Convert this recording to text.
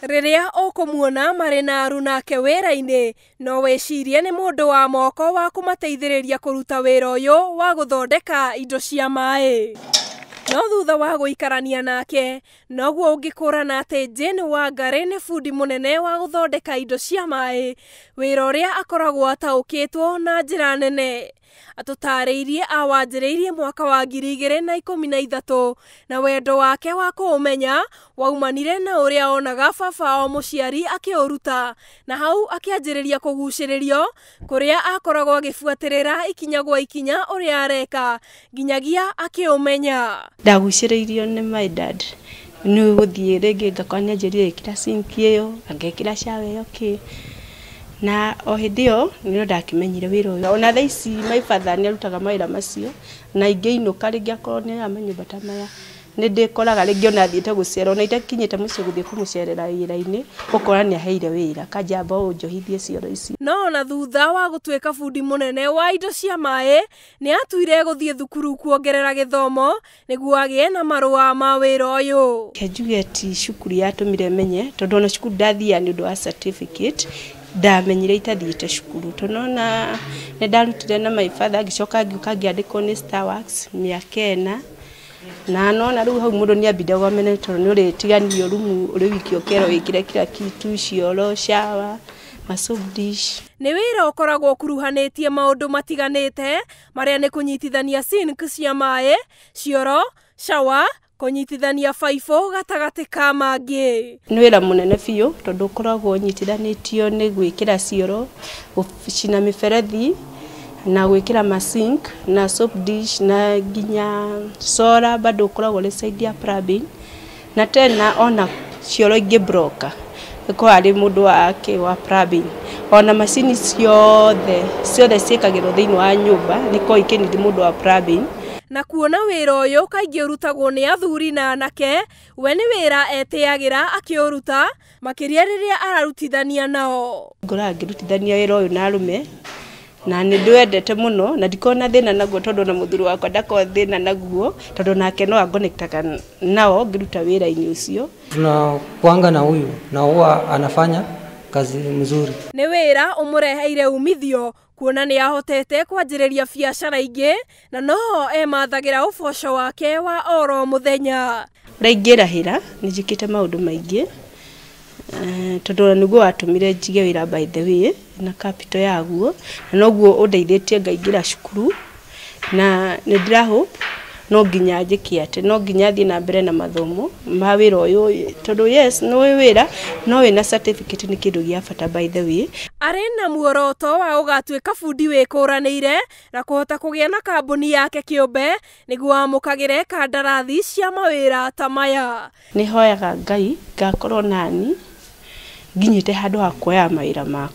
Rĩrĩa ũkũmuona marĩ na arunake wĩra-inĩ, no wĩcirie nĩ mũndũ wa moko wa kũmateithĩrĩria kũruta wĩra ũyũ wa gũthondeka indo cia maĩ. No thutha wa gũikarania nake, noguo ũngĩkũrana atĩ Jane Wangari nĩ bundi mũnene wa gũthondeka indo cia maĩ, wĩra ũrĩa akoragwo ataũkĩtwo na njĩra nene. Atũtarĩirie awanjĩrĩirie mwaka wa 2013 na wendo wake wa kũũmenya waumanire na ũrĩa onaga baba o mũciari akĩũruta, na hau akĩanjĩrĩria kũgucĩrĩrio kũrĩa akoragwo agĩbuatĩrĩra ikinya gwa ikinya ũrĩa areka nginyagia akĩũmenya. Ndagucĩrĩirio nĩ my dad nĩ gũthiĩ rĩngĩ ngakora nĩ anjĩrire ĩkĩra sink ĩyo, angekĩra shower ĩyo kĩ, na o hĩndĩ ĩyo nĩrĩo ndakĩmenyire wĩra ũyũ. Ona thaa ici my father nĩ arutaga mawĩra macio, na ingĩinũka rĩngĩ akorwo nĩ aya manyũmba ta maya nĩ ndĩkoraga rĩngĩ ona thiĩte gũcera, ona itakinyĩte mũciĩ gũthiĩ kũmũcerera wĩra-inĩ, ũkora nĩ aheire wĩra kanjamba ũnjohithie cioro ici. No ona thutha wa gũtuĩka bundi mũnene wa indo cia maĩ, nĩ atuire gũthiĩ thukuru kuongerera gĩthomo nĩguo agĩe na marũa ma wĩra ũyũ. Reke njuge ti cukuru yatũmire menye, tondũ ona cukuru ndathiaga nĩ ũndũ wa certificate, ndamenyire itathiĩte cukuru, tondũ nona nĩ ndarutire na my father, ngĩcoka ngĩũka ngĩandĩkwo nĩ Starworks mĩaka 4, na nona rĩu hau mũndũ nĩ ambindagwo amene, tondũ nĩ ũrĩtiganio rumu ũrĩ wiki ũkerwo wĩkĩre kila kitu, cioro, shower, ma soap dish. Nĩ wĩra ũkoragwo ũkuruhanĩtie maũndũ matiganĩte marĩa nĩ kũnyitithania sink cia maĩ, cioro, shower, kũnyitithania baibũ gatagatĩ ka mangĩ. Nĩ wĩra mũnene biũ tondũ ũkoragwo ũnyitithanĩtio nĩ gwĩkĩra cioro, gũcina mĩberethi na gwĩkĩra ma sink na soap dish na nginya solar bado ũkoragwo ũrĩ side ya plumbing, na tena ona cioro ingĩ broker ĩkoragwo arĩ mũndũ wa plumbing. Ona macini ciothe ciothe ciĩkagĩrwo thĩinĩ wa nyũmba nĩ ikoragwo ikĩnidi mũndũ wa plumbing. Na kuona wĩra ũyũ kaingĩ ũrutagwo nĩ athuri na anake, we nĩ wĩra etĩagĩra akĩũruta, makĩria rĩrĩa ararutithania nao. Ngoraga ngĩrutithania wĩra ũyũ na arũme, na nĩ ndĩwendete mũno na ndikoragwo na thĩna naguo, tondũ ona mũthuri wakwa ndakoragwo thĩna naguo, tondũ nake no angonektaga nao ngĩruta wĩra-inĩ ũcio. Tunakuanga na huyu na huwa anafanya kazi mzuri. Nĩ wĩra ũmũreheire umithio kuona nĩ ahotete kwanjĩrĩria biacara ingĩ na noho emathagĩra ũboco wake wa oro mũthenya. Ũrĩa ingĩrahĩra nĩ njĩkĩte maũndũ maingĩ, tondũ ona nĩguo watũmire njige wĩra by the way na capital yaguo, na noguo ũndeithĩtie ngaingĩra cukuru, na nĩ ndĩra hope no nginya njĩke atĩ no nginya thiĩ na mbere na mathomo ma wĩra ũyũ, tondũ yes nĩ ũĩ wĩra no wĩna certificate nĩ kĩndũ gĩa bata by the way. Arĩ na muoroto wa gũgatuĩka bundi wĩkũranĩire na kũhota kũgĩa na kambuni yake kĩũmbe nĩguo amũkagĩre kandarathi cia mawĩra ta maya. Nĩ hoyaga Ngai ngakorwo nani nginyĩte handũ ha kuoya mawĩra makwa.